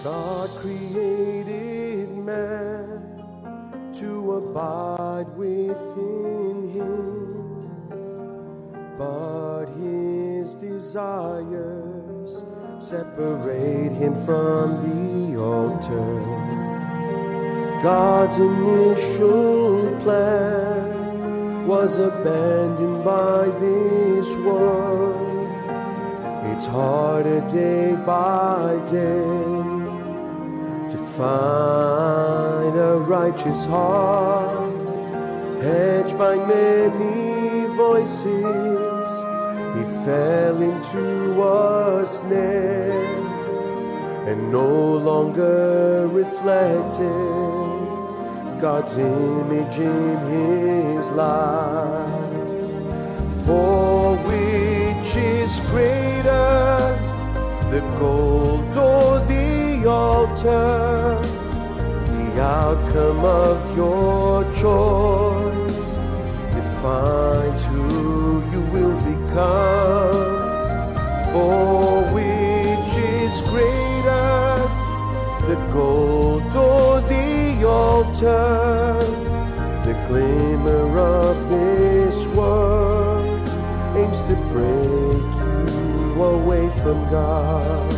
God created man to abide within him, but his desires separate him from the altar. God's initial plan was abandoned by this world. It's harder day by day to find a righteous heart, hedged by many voices. He fell into a snare and no longer reflected God's image in his life. For which is greater, the gold or the altar? The outcome of your choice defines who you will become. For which is greater, the gold or the altar? The glimmer of this world aims to break you away from God.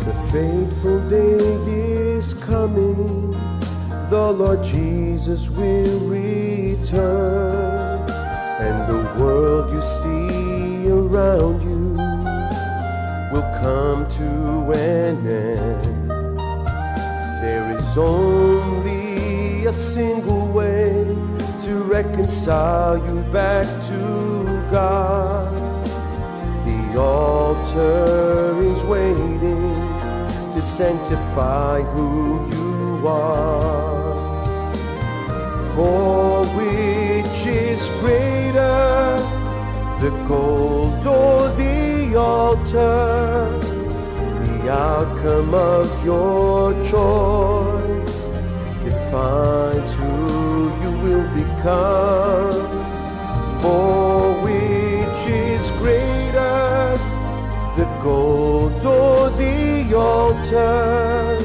The fateful day is coming, the Lord Jesus will return, and the world you see around you will come to an end. There is only a single way to reconcile you back to God. The altar is waiting to sanctify who you are. For which is greater, the gold or the altar? The outcome of your choice defines who you will become. For which is greater, the gold or the altar?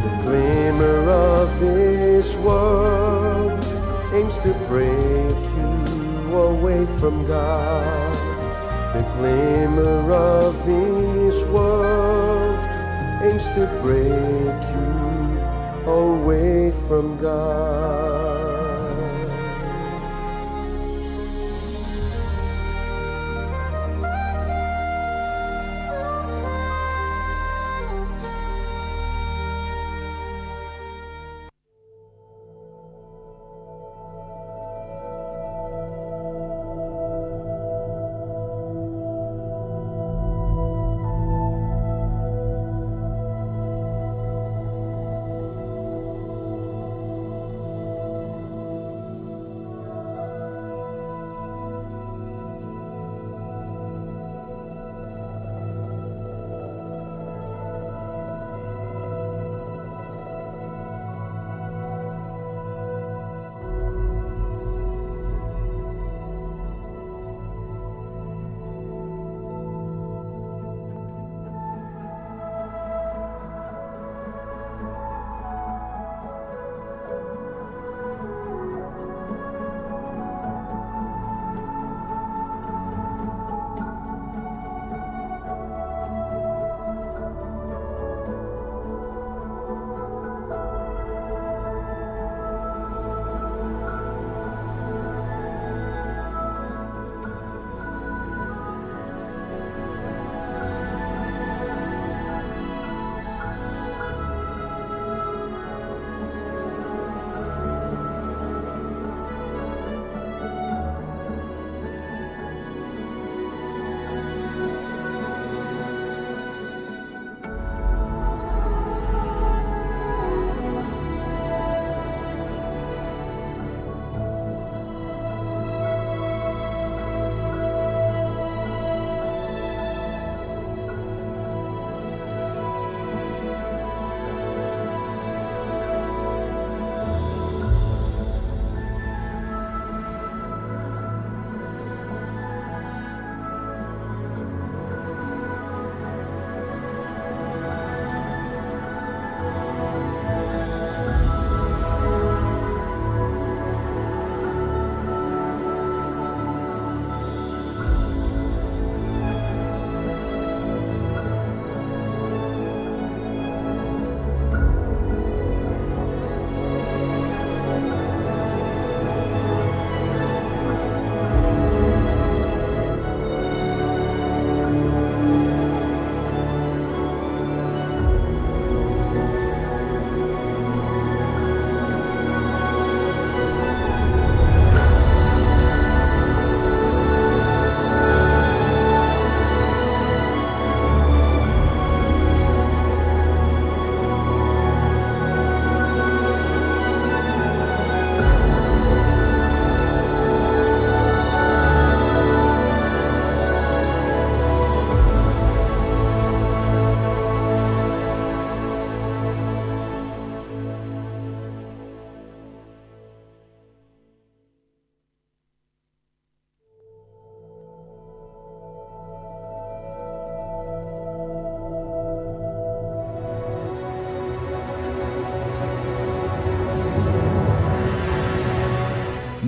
The glimmer of this world aims to break you away from God. The glimmer of this world aims to break you away from God.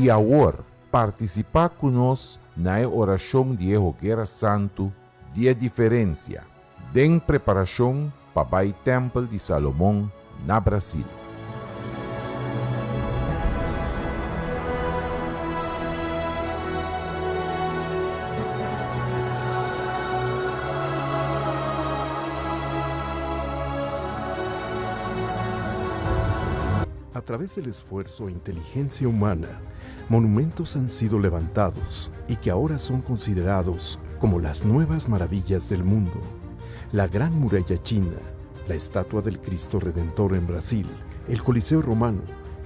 I awor, partisipá ku nos na e orashon di e Hoguera Santu di e Diferensia, den preparashon pa bai Tèmpel di Salomon na Brasil. A través del esfuerzo e inteligencia humana, monumentos han sido levantados y que ahora son considerados como las nuevas maravillas del mundo. La Gran Muralla China, la estatua del Cristo Redentor en Brasil, el Coliseo Romano,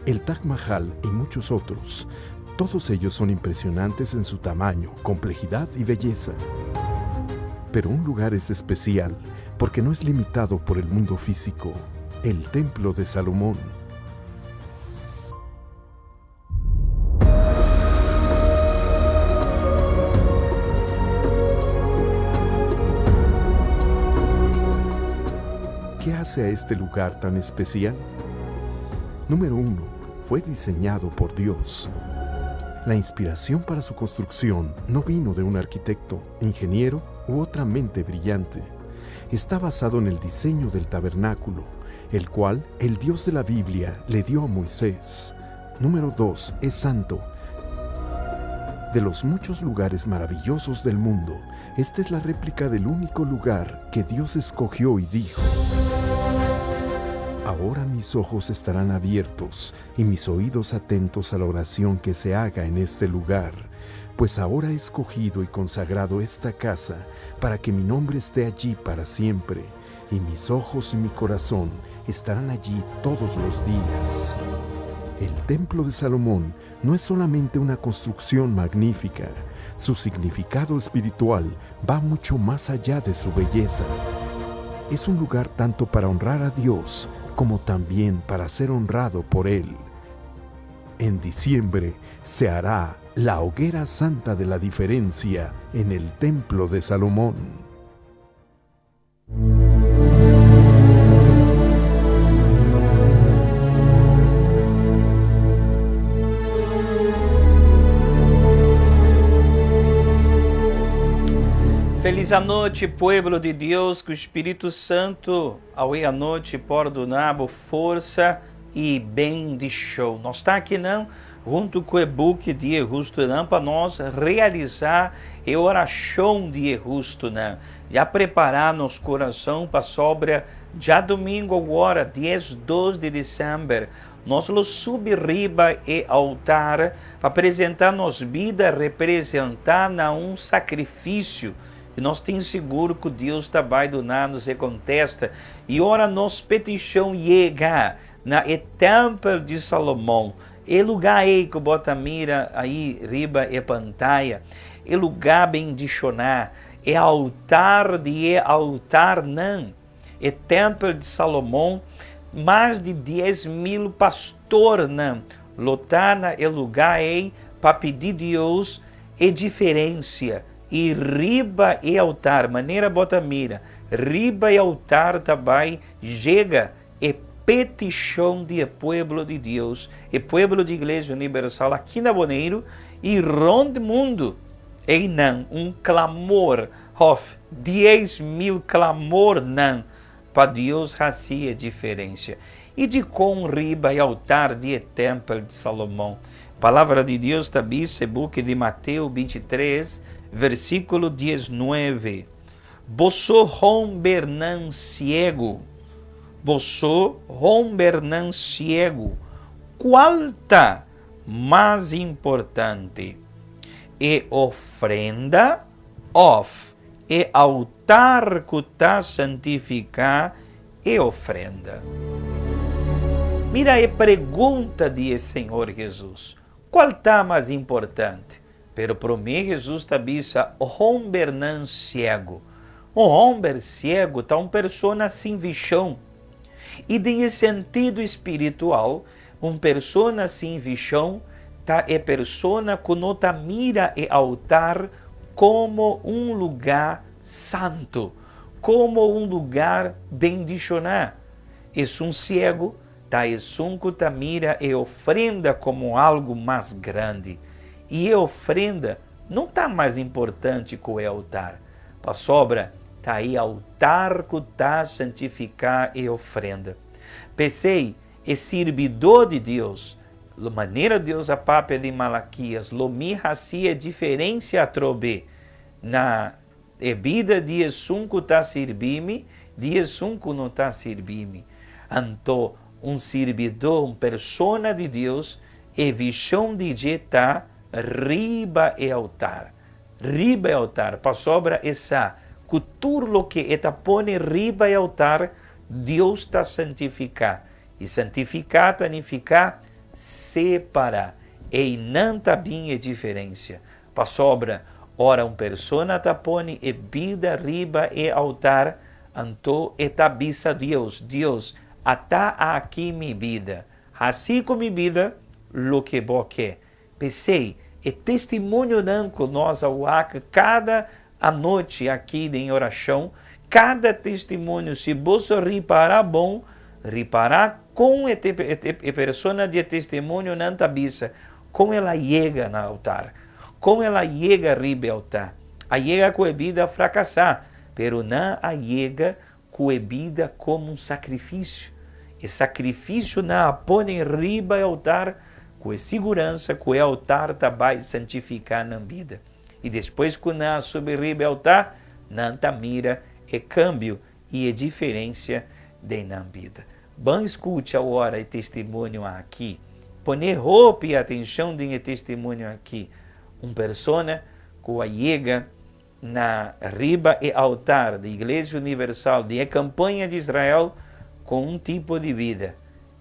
el Taj Mahal y muchos otros. Todos ellos son impresionantes en su tamaño, complejidad y belleza. Pero un lugar es especial porque no es limitado por el mundo físico, el Templo de Salomón. ¿Qué hace a este lugar tan especial? Número 1. Fue diseñado por Dios. La inspiración para su construcción no vino de un arquitecto, ingeniero u otra mente brillante. Está basado en el diseño del tabernáculo, el cual el Dios de la Biblia le dio a Moisés. Número 2. Es santo. De los muchos lugares maravillosos del mundo, esta es la réplica del único lugar que Dios escogió y dijo, Ahora mis ojos estarán abiertos y mis oídos atentos a la oración que se haga en este lugar, pues ahora he escogido y consagrado esta casa para que mi nombre esté allí para siempre, y mis ojos y mi corazón estarán allí todos los días. El Templo de Salomón no es solamente una construcción magnífica, su significado espiritual va mucho más allá de su belleza. Es un lugar tanto para honrar a Dios como también para ser honrado por Él. En diciembre se hará la hoguera santa de la diferencia en el Templo de Salomón. Felis anochi, pueblo di Dios, ku Spiritu Santu awe anochi por duna bo forsa i bendishon. Nos ta akinan huntu ku e buki di e hustunan pa nos realisá e orashon di e hustunan. Ya prepará nos kurason pasobra djadumingu awor, dies dos di desèmber, nos lo subi riba e altar pa presentá nos bida representá na un sakrifisio. I nos tin sigur ku Dios ta bai duna nos e kontesta. I ora nos petishon yega na e tèmpel di Salomon, e lugá ei ku bo ta mira ai riba e pantaya, e lugá bendishoná, e altar di e altarnan, e tèmpel di Salomon, mas di 10,000 pastornan lo ta na e lugá ei pa pidi Dios e diferensia. I riba e altar, manera bo ta mira, riba e altar ta bai yega e petishon di e pueblo di Dios, e pueblo di Iglesia Unibersal aki na Boneiru i rond mundu. Einan un klamor, òf 10,000 klamornan pa Dios hasi e diferensia. I dikon riba e altar di e tèmpel di Salomon? Palabra di Dios ta bisa e buki di Mateo 23, versíkulo 19, Boso hombernan siegu, boso hombernan siegu, kual ta mas importante, e ofrenda òf e altar ku ta santifiká e ofrenda? Mira e pregunta di e Señor Hesus, Kual ta mas importante? Pero promé Hesus ta bisa hombernan siegu. Un homber siegu ta un persona sin vishon. I den e sentido spiritual, un persona sin vishon ta e persona ku no ta mira e altar komo un lugá santu, komo un lugar bendishoná. Esun siegu. Ta esun ku ta mira e ofrenda komo algu mas grandi. I e ofrenda no ta mas importante ku e altar, pasobra ta e altar ku ta santifiká e ofrenda. P'esei, e sirbidó di Dios, lo manera Dios a papia den Malakias, lo mi hasi e diferensia atrobe na e bida di esun ku ta sirbi mi di esun ku no ta sirbi mi. Anto, un sirbidó, un persona di Dios, e vishon di dje ta riba e altar. Riba e altar, pasobra e sa ku tur loke e ta pone riba e altar, Dios ta santifiká. I santifiká ta nifiká separá. Einan ta bin e diferensia. Pasobra ora un persona ta pone e bida riba e altar, anto e ta bisa Dios, Dios, ata aki mi bida. Hasi ku mi bida loke bo ke. P'esei, e testimonionan ku nos a wak kada anochi aki den orashon, kada testimonio, si boso ripará bon, ripará kon e e persona di e testimonionan ta bisa kon el a yega na altar, kon el a yega riba e altar. A yega ku e bida frakasá, pero nan a yega ku e bida komo un sakrifisio. E sakrifisio nan a pone riba e altar ku e siguransa ku e altar ta bai santifiká nan bida. I despues ku nan a subi riba e altar, nan ta mira e kambio i e diferensia den nan bida. Ban skucha awor e testimonio aki. Pone hopi atenshon den e testimonio aki. Un persona ku a yega na riba e altar di Iglesia Universal di e Kampaña di Israel ku un tipo di bida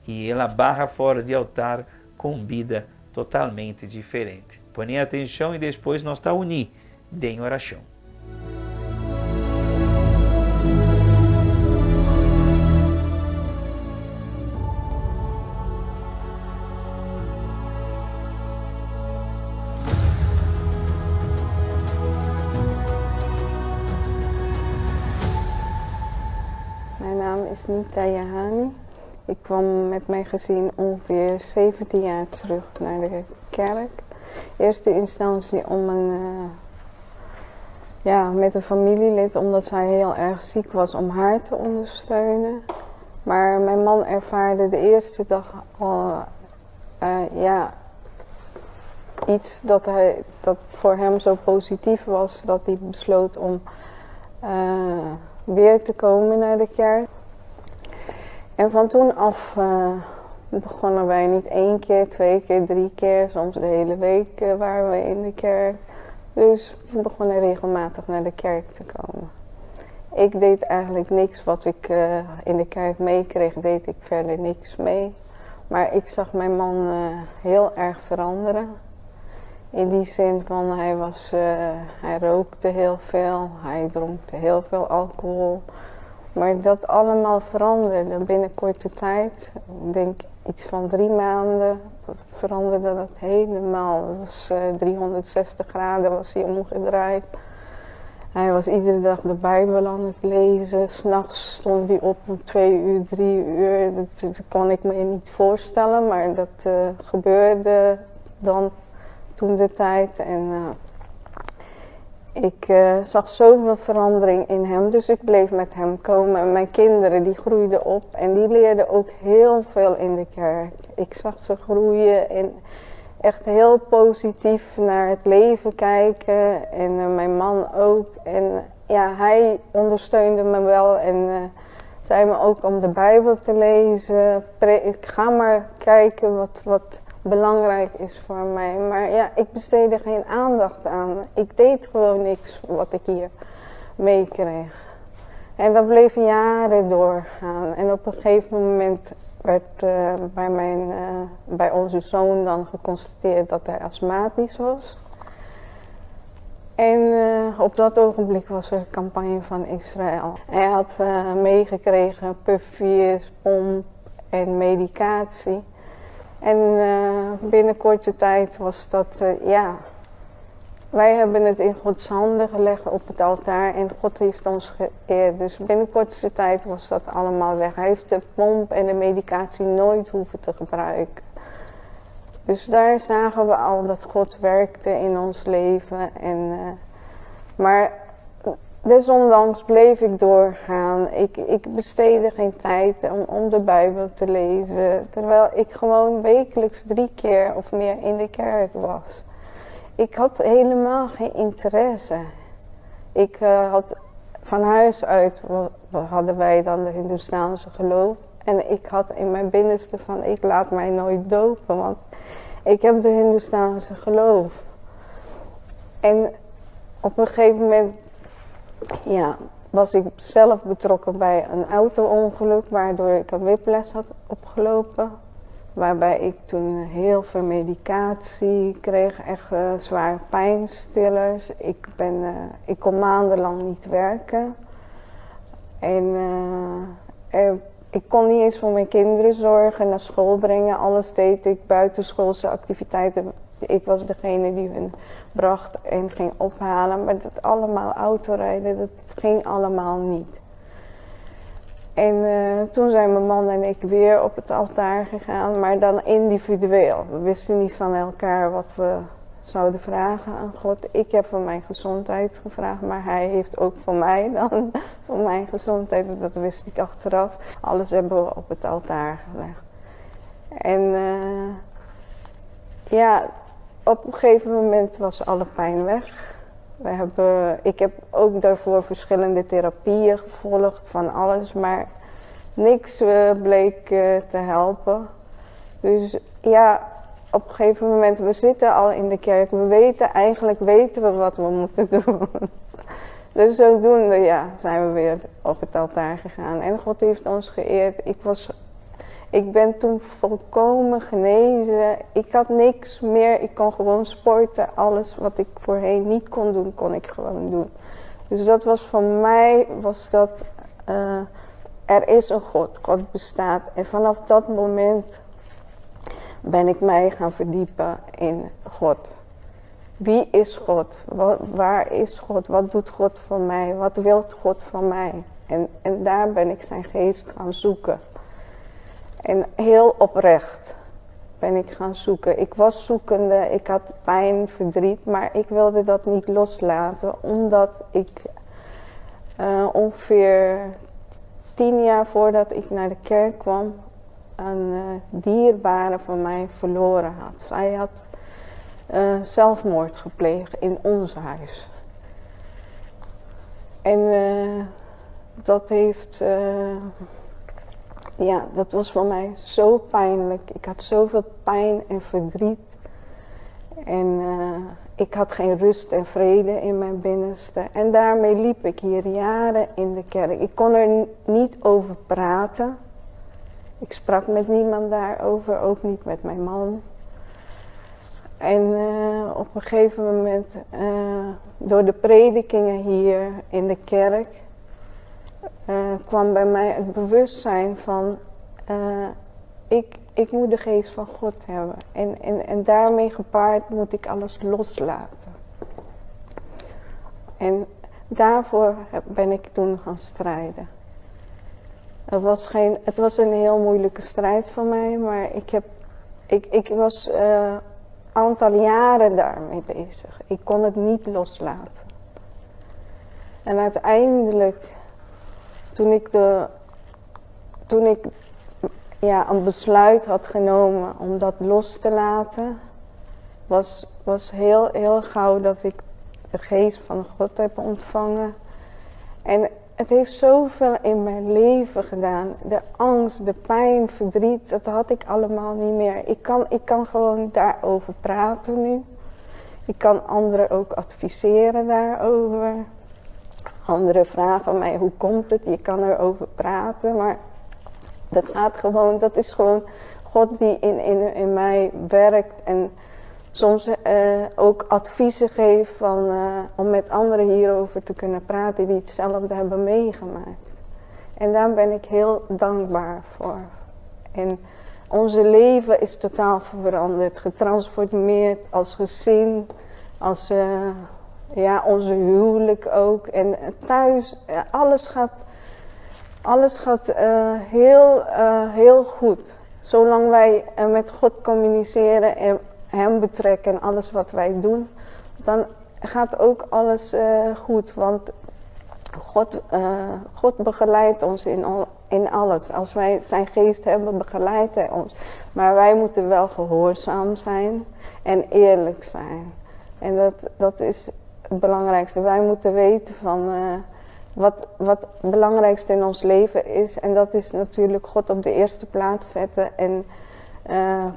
i el a baha fora di altar ku un bida totalmente diferente. Pone atenshon i despues nos ta uní den orashon. Mijn naam is Nita Jahani. Ik kwam met mijn gezin ongeveer 17 jaar terug naar de kerk. Eerste instantie om een, uh, ja, met een familielid, omdat zij heel erg ziek was, om haar te ondersteunen. Maar mijn man ervaarde de eerste dag al uh, ja, iets dat, hij, dat voor hem zo positief was dat hij besloot om uh, weer te komen naar de kerk. En van toen af uh, begonnen wij niet één keer, twee keer, drie keer, soms de hele week waren we in de kerk. Dus we begonnen regelmatig naar de kerk te komen. Ik deed eigenlijk niks wat ik uh, in de kerk meekreeg, deed ik verder niks mee. Maar ik zag mijn man uh, heel erg veranderen. In die zin van hij, was, uh, hij rookte heel veel, hij dronk heel veel alcohol. Maar dat allemaal veranderde binnen korte tijd. Ik denk iets van drie maanden. Dat veranderde dat helemaal. Dat was uh, 360 graden was hij omgedraaid. Hij was iedere dag de Bijbel aan het lezen. S'nachts stond hij op om twee uur, drie uur. Dat, dat kon ik me niet voorstellen, maar dat uh, gebeurde dan toen de tijd. En uh, ik uh, zag zoveel verandering in hem, dus ik bleef met hem komen. En mijn kinderen die groeiden op en die leerden ook heel veel in de kerk. Ik zag ze groeien en echt heel positief naar het leven kijken. En uh, mijn man ook. En ja, hij ondersteunde me wel en uh, zei me ook om de Bijbel te lezen. Ik ga maar kijken wat, wat belangrijk is voor mij. Maar ja, ik besteedde geen aandacht aan. Ik deed gewoon niks wat ik hier meekreeg. En dat bleef jaren doorgaan. En op een gegeven moment werd uh, bij, mijn, uh, bij onze zoon dan geconstateerd dat hij astmatisch was. En uh, op dat ogenblik was er een campagne van Israël. Hij had meegekregen pufjes, pomp en medicatie. En binnen korte tijd was dat, ja, Wij hebben het in Gods handen gelegd op het altaar en God heeft ons geëerd. Dus binnen kortste tijd was dat allemaal weg. Hij heeft de pomp en de medicatie nooit hoeven te gebruiken. Dus daar zagen we al dat God werkte in ons leven. En, maar desondanks bleef ik doorgaan. Ik besteedde geen tijd om de Bijbel te lezen. Terwijl ik gewoon wekelijks 3 keer of meer in de kerk was. Ik had helemaal geen interesse. Ik had van huis uit, hadden wij dan de Hindoestaanse geloof. En ik had in mijn binnenste van, ik laat mij nooit dopen, want ik heb de Hindoestaanse geloof. En op een gegeven moment, ja, was ik zelf betrokken bij een auto-ongeluk, waardoor ik een whiplash had opgelopen. Waarbij ik toen heel veel medicatie kreeg, echt zware pijnstillers. Ik kon maandenlang niet werken. En ik kon niet eens voor mijn kinderen zorgen, naar school brengen. Alles deed ik, buitenschoolse activiteiten. Ik was degene die hun bracht en ging ophalen. Maar dat allemaal autorijden, dat ging allemaal niet. En toen zijn mijn man en ik weer op het altaar gegaan, maar dan individueel. We wisten niet van elkaar wat we zouden vragen aan God. Ik heb voor mijn gezondheid gevraagd, maar hij heeft ook voor mij dan, voor mijn gezondheid. Dat wist ik achteraf. Alles hebben we op het altaar gelegd. En ja, op een gegeven moment was alle pijn weg. Ik heb ook daarvoor verschillende therapieën gevolgd, van alles, maar niks bleek te helpen. Dus ja, op een gegeven moment, we zitten al in de kerk, eigenlijk weten we wat we moeten doen. Dus zodoende, ja, zijn we weer op het altaar gegaan. En God heeft ons geëerd. Ik ben toen volkomen genezen. Ik had niks meer. Ik kon gewoon sporten. Alles wat ik voorheen niet kon doen, kon ik gewoon doen. Dus dat was voor mij, was dat, er is een God. God bestaat. En vanaf dat moment ben ik mij gaan verdiepen in God. Wie is God? Waar is God? Wat doet God voor mij? Wat wil God van mij? En daar ben ik zijn geest gaan zoeken. En heel oprecht ben ik gaan zoeken. Ik was zoekende, ik had pijn, verdriet, maar ik wilde dat niet loslaten. Omdat ik ongeveer 10 jaar voordat ik naar de kerk kwam, een dierbare van mij verloren had. Zij had zelfmoord gepleegd in ons huis. En dat heeft... ja, dat was voor mij zo pijnlijk. Ik had zoveel pijn en verdriet. En ik had geen rust en vrede in mijn binnenste. En daarmee liep ik hier jaren in de kerk. Ik kon er niet over praten. Ik sprak met niemand daarover, ook niet met mijn man. En op een gegeven moment, door de predikingen hier in de kerk, kwam bij mij het bewustzijn van, ik moet de geest van God hebben. En daarmee gepaard moet ik alles loslaten. En daarvoor ben ik toen gaan strijden. Het was een heel moeilijke strijd voor mij, maar ik was een aantal jaren daarmee bezig. Ik kon het niet loslaten. En uiteindelijk, toen ik een besluit had genomen om dat los te laten, was heel, heel gauw dat ik de geest van God heb ontvangen. En het heeft zoveel in mijn leven gedaan. De angst, de pijn, verdriet, dat had ik allemaal niet meer. Ik kan gewoon daarover praten nu. Ik kan anderen ook adviseren daarover. Anderen vragen mij, hoe komt het? Je kan erover praten, maar dat gaat gewoon, dat is gewoon God die in mij werkt en soms ook adviezen geeft van, om met anderen hierover te kunnen praten die hetzelfde hebben meegemaakt. En daar ben ik heel dankbaar voor. En onze leven is totaal veranderd, getransformeerd als gezin. Als ja, onze huwelijk ook. En thuis, alles gaat, alles gaat heel, heel goed. Zolang wij met God communiceren en Hem betrekken in alles wat wij doen, dan gaat ook alles goed. Want God, God begeleidt ons in, al, in alles. Als wij zijn geest hebben, begeleidt Hij ons. Maar wij moeten wel gehoorzaam zijn en eerlijk zijn. En dat, dat is het belangrijkste. Wij moeten weten van wat, wat het belangrijkste in ons leven is. En dat is natuurlijk God op de eerste plaats zetten en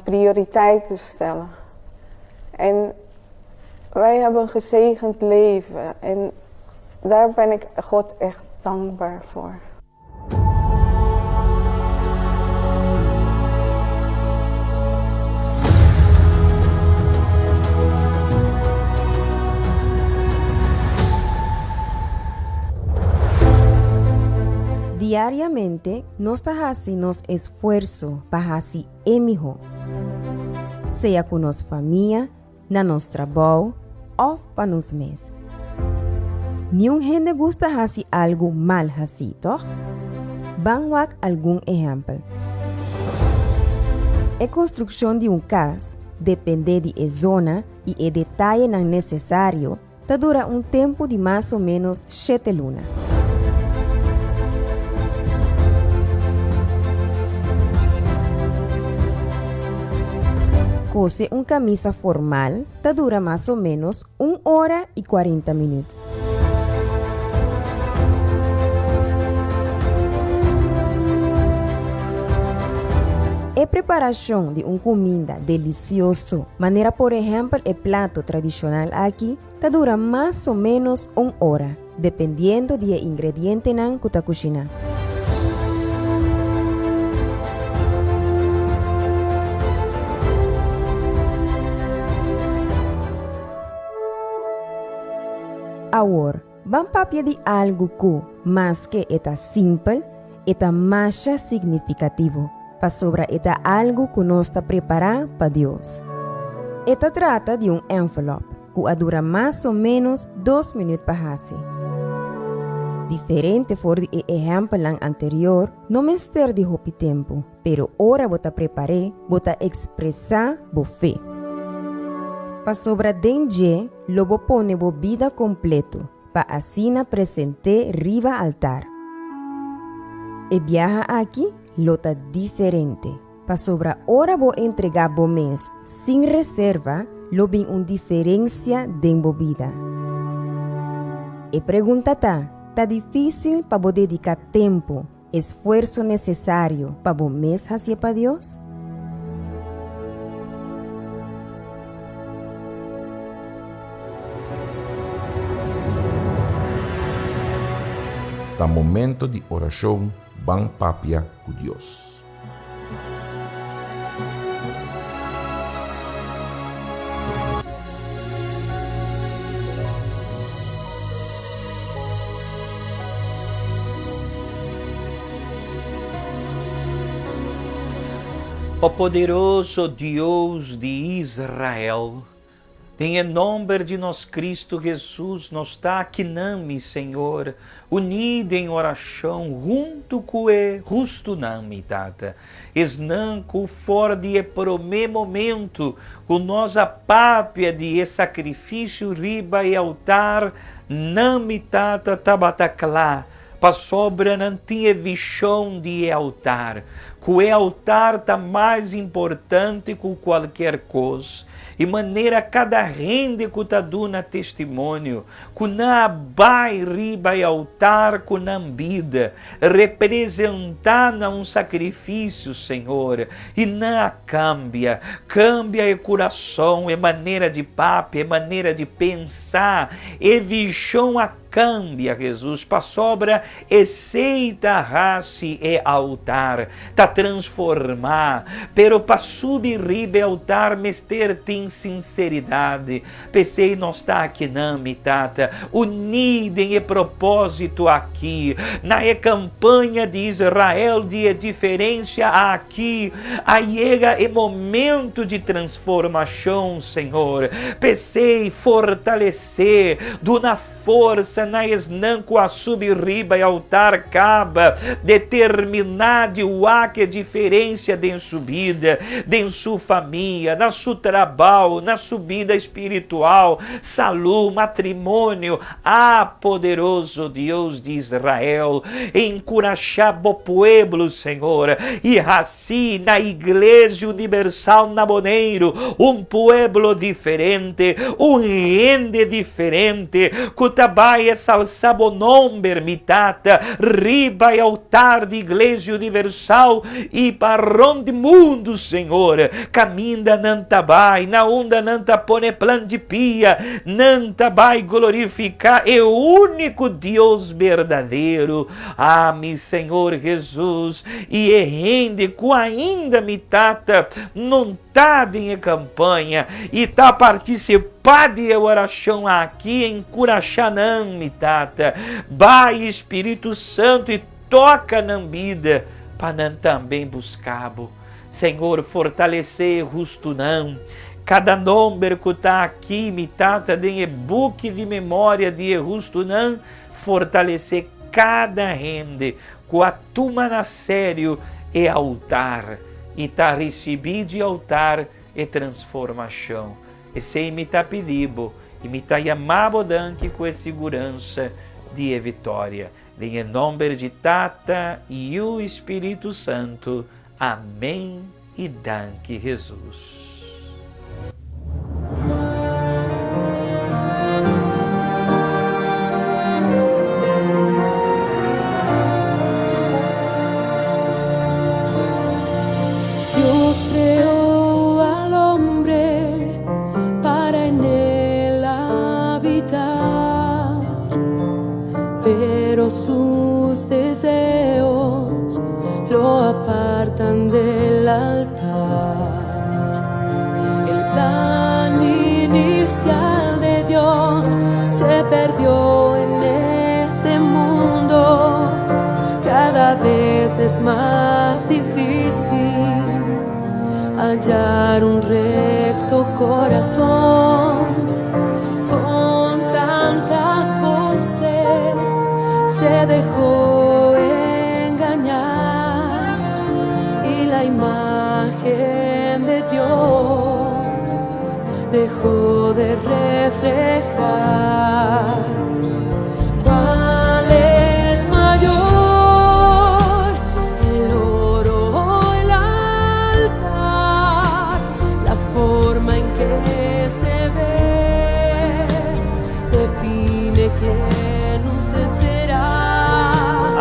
prioriteiten stellen. En wij hebben een gezegend leven. En daar ben ik God echt dankbaar voor. Diariamente nos ta hasi nos esfuerso pa hasi e mihó, sea ku nos famia, na nos trabou òf pa nos mes. Niun hende gusta hasi algu mal hasí, tòg? Ban wak algun ehèmpel. E konstrukshon di un kas, dependé di e zona i e detayenan nesesario, Ta dura un tempu di mas o ménos shete luna. Kose un kamisa formal ta dura mas o ménos un ora i kuarenta minüt. E preparashon di un kuminda delisioso, manera por ehèmpel e plato tradishonal aki, ta dura mas o ménos un ora, dependiendo di e ingredientenan ku ta kushiná. Awor, ban papia di algu ku, maske e ta simpel, e ta masha signifikativo, pasobra e ta algu ku nos ta prepará pa Dios. E ta trata di un ènvelòp. ku a dura mas o ménos dos minüt pa hasi. Diferente for di e ehèmpelnan anterior, no mester di hopi tempu, pero ora bo ta prepar'é, bo ta ekspresá bo fe. Pasobra den dje lo bo pone bo bida kompleto pa asina present'é riba altar. E biaha aki lo ta diferente. Pasobra ora bo entregá bo mes sin reserva, lo bin un diferensia den bo bida. E pregunta ta, Ta difísil pa bo dediká tempu, esfuerso nesesario pa bo mes hasié pa Dios? Ta momento di orashon ban papia ku Dios. O poderoso Dios di Israel, Den e nomber di nos Cristo Jesus nos ta akinan, mi Señor, uní den oracion huntu cu e hustunan, mi Tata, esnan cu for di e prome momento cu nos a papia di e sacrificio riba e altar, nan, mi Tata, tabata cla pasobra nan tin e vision di e altar, cu e altar ta mas importante cu cualkier cos. I manera kada hende ku ta duna testimonio ku nan a bai riba e altar ku nan bida, representá na un sakrifisio, Señor, i nan a kambia, kambia e kurason, e manera di papia, e manera di pensa, e vishon a kambia, Hesus, pasobra esei ta hasi e altar. Ta. transformá, pero pa subi riba e altar mester tin sinseridat. P'esei nos ta akinan, mi Tata, uní den e propósito aki, na e kampaña di Israel di e diferensia aki. A yega e momento di transformashon, Señor. P'esei fortalesé, duna Forsa na esnan ku a subi riba e altar kaba determiná di wak e diferensia den su bida, den su famia, na su trabou, na su bida spiritual, salú, matrimonio. Ah, poderoso Dios di Israel, enkurashá bo pueblo, Señor, i hasi. Sí, na Iglesia Universal na Boneiru, un pueblo diferente, un hende diferente, ku ta bai esalsá bo nomber, mi Tata, riba e altar di Iglesia Universal i pa rònt di mundu, Señor, kaminda nan ta bai, na unda nan ta pone plan di pia, nan ta bai glorifiká e úniko Dios berdadero. Ah, mi Señor Jesus, i e hende ku ainda mi tata non ta den e kampaña i ta partisipá di e orashon aki, enkurashá nan, mi tata. Bai, Spiritu Santu, i toka nan bida pa nan tambe buska bo. Señor, fortalesé e hustunan. Kada nomber ku ta aki, mi tata, den e buki di memoria di e hustunan, Fortalesé kada hende ku a tuma na serio e altar i ta risibí di altar e transformashon. Esei mi ta pidi bo i mi ta yama bo danki ku e siguransa di e vitoria. Den e nomber di Tata, Yu i Spiritu Santu. Amén i danki Hesus. Dios creó al hombre para en él habitar, pero sus deseos lo apartan del altar. El plan inicial de Dios se perdió en este mundo. Cada vez es más difícil hallar un recto corazón con tantas voces se dejó engañar y la imagen de Dios dejó de reflejar. ¿Cuál es mayor, el oro o el altar? La forma en que se ve define quién usted será.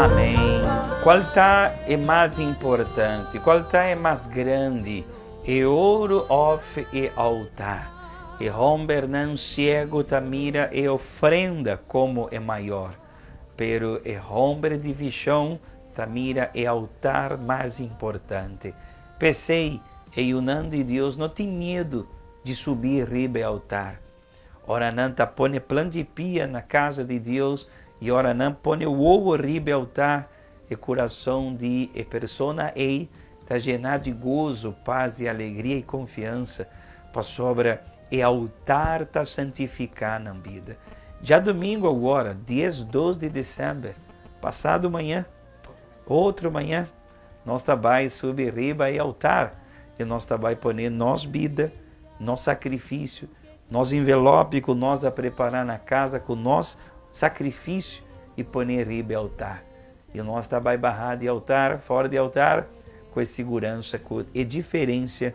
Amén. Cual ta e mas importante? Cual ta e mas grandi? E oro of e altar? E hombernan ciego ta mira e ofrenda como e mayor, pero e homber di vision ta mira e altar mas importante. P'esei, e yunan di Dios no tin miedu di subi riba e altar. Ora nan ta pone plan di pia na casa di Dios i ora nan pone wowo riba e altar, e curason di e persona ei ta jená di gozo, pas i alegria i confiansa, pasobra e altar ta santificá nan bida. Djadumingu awor, 12 di december, pasado mañan, otro mañan, Nos ta bai subi riba e altar i nos ta bai pone nos bida, nos sakrifisio, nos envelope ku nos a prepará na kasa ku nos sakrifisio i pone riba e altar. I nos ta bai baha di altar, fora di altar, ku e siguransa ku e diferensia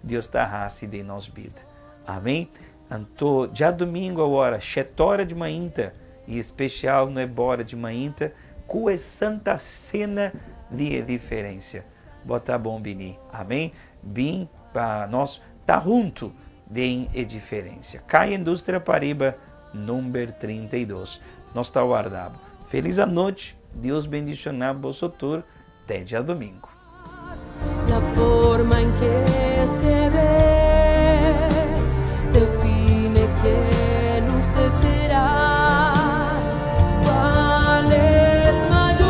Dios ta hasi den nos bida. Amen. Anto djadumingu awor, shet'ora di mainta, i spesial nueb'ora di mainta, Ku e Santa Sena di e diferensia. Bo ta bon bini. Amen. Bin pa nos ta huntu den e diferensia. Kaya Industria Pariba, number 32. Nos ta warda bo. Felis anochi. Dios bendiciona boso tur. Te djadomingo. La forma en que se ve define quién usted será. ¿Cuál es mayor,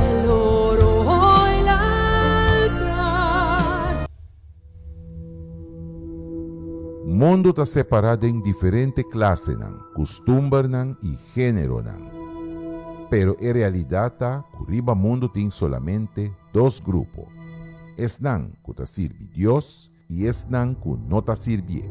el oro o el altar? Mundu ta separá den diferente klasenan, kustumbernan i géneronan. Pero e realidat ta ku riba mundu tin solamente dos grupo, esnan ku ta sirbi Dios i esnan ku no ta sirbié.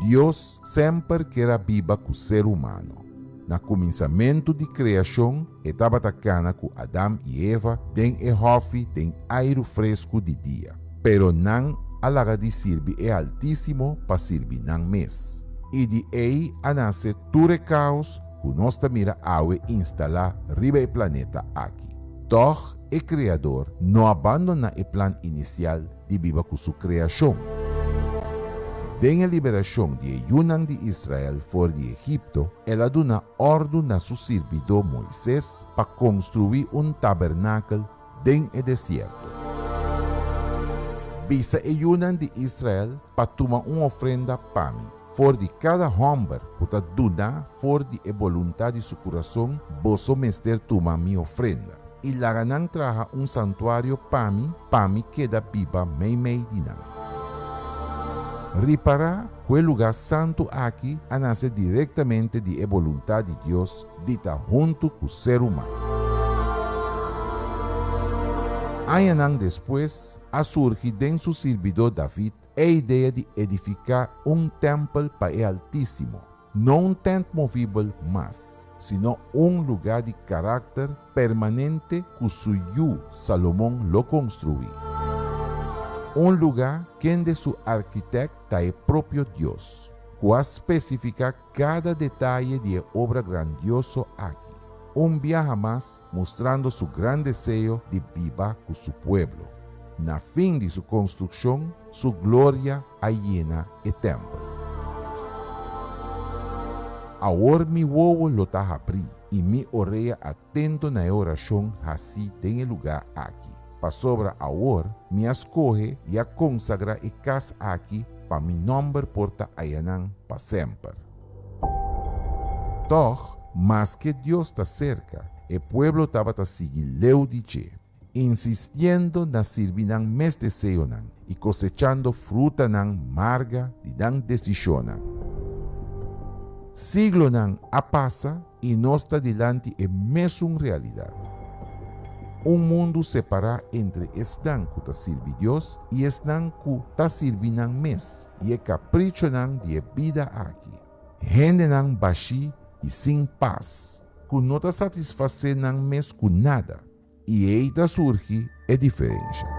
Dios semper ker a biba ku ser humano. Na kuminsamentu di kreashon e tabata kana ku Adam i Eva den e hòfi den airu fresku di dia. Pero nan a laga di sirbi e Altísimo pa sirbi nan mes. I di ei a nase tur e kaos ku nos ta mira awe instalá riba e planeta aki. Tòg e Kreador no a bandoná e plan inisial di biba ku su kreashon. Den e liberashon di e yunan di Israel for di Egipto, el a duna òrdu na su sirbidó Moises pa konstruí un tabernakel den e desierto. Bisa e yunan di Israel pa tuma un ofrenda pa mi. For di kada hòmber ku ta duna for di e boluntat di su kurason, boso mester tuma mi ofrenda. I laga nan traha un santuario pa mi, pa mi keda biba meimei di nan. Ripará ku e lugá santu aki a nase direktamente di e boluntat di Dios di ta huntu ku ser humano. Añanan despues a surgi den su sirbidó David E idea di edifiká un tèmpel pa e Altísimo, no un tènt movibel mas, sino un lugá di karakter permanente ku su yu Salomon lo konstruí. Un lugá kende su arkitèkt ta e propio Dios, ku a spesifiká kada detaye di e obra grandioso aki, un biaha mas mustrando su gran deseo di biba ku su pueblo. Na fin di su konstrukshon, su gloria a yena e tèmpel. Awor mi wowo lo ta habrí i mi orea atento na e orashon hasí den e lugá aki, pasobra awor mi a skohe i a konsagrá e kas aki pa mi nòmber por ta ayanan pa semper. Tòg, maske Dios ta serka, e pueblo tabata sigui leu di dje, insistiendo na sirbi nan mes deseonan i kosechando frutanan marga di nan desishonnan. Siglonan a pasa i nos ta dilanti e mesun realidat. Un mundu separá entre esnan ku ta sirbi Dios i esnan ku ta sirbi nan mes i e kaprichonan di e bida aki. Hendenan bashí i sin pas, ku no ta satisfasé nan mes ku nada, i ei ta surgi e diferensha.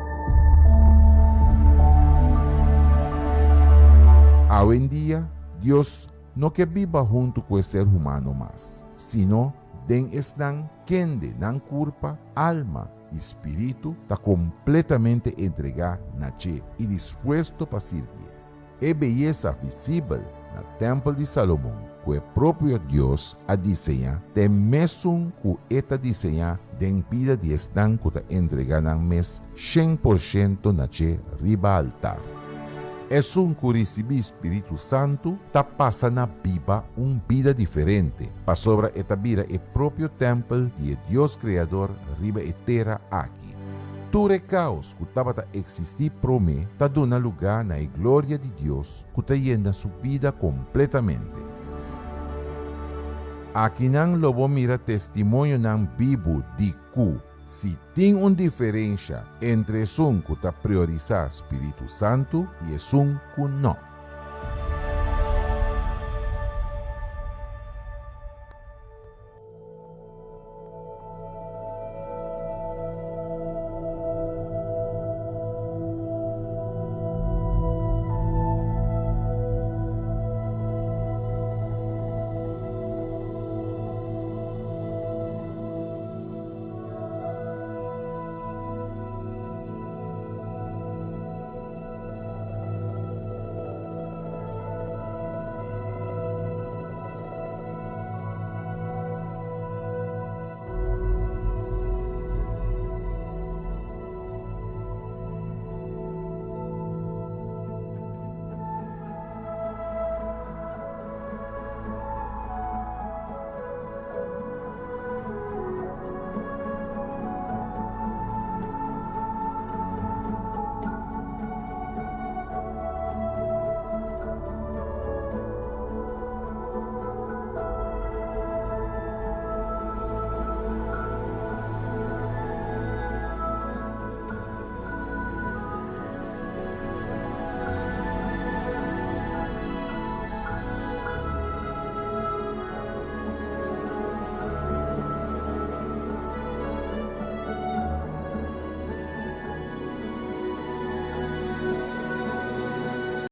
Awendia, Dios no ke biba huntu ku e ser humano mas, sino den esnan kende nan kurpa, alma i spiritu ta kompletamente entregá na dje i dispuesto pa sirbié. E beyesa visibel na tèmpel di Salomon ku e propio Dios a diseñá ta e mesun ku e ta diseñá den bida di esnan ku ta entregá nan mes 100% na dje riba altar. Esun ku risibí spiritu santu ta pasa na biba un bida diferente, pasobra e ta bira e propio tèmpel di e Dios Kreador riba e tera aki. Tur e kaos ku tabata eksistí promé ta duna lugá na e gloria di Dios ku ta yena su bida kompletamente. Akinan lo bo mira testimonionan bibu di ku si tin un diferensha entre esun ku ta priorisá spiritu santu i esun ku nò.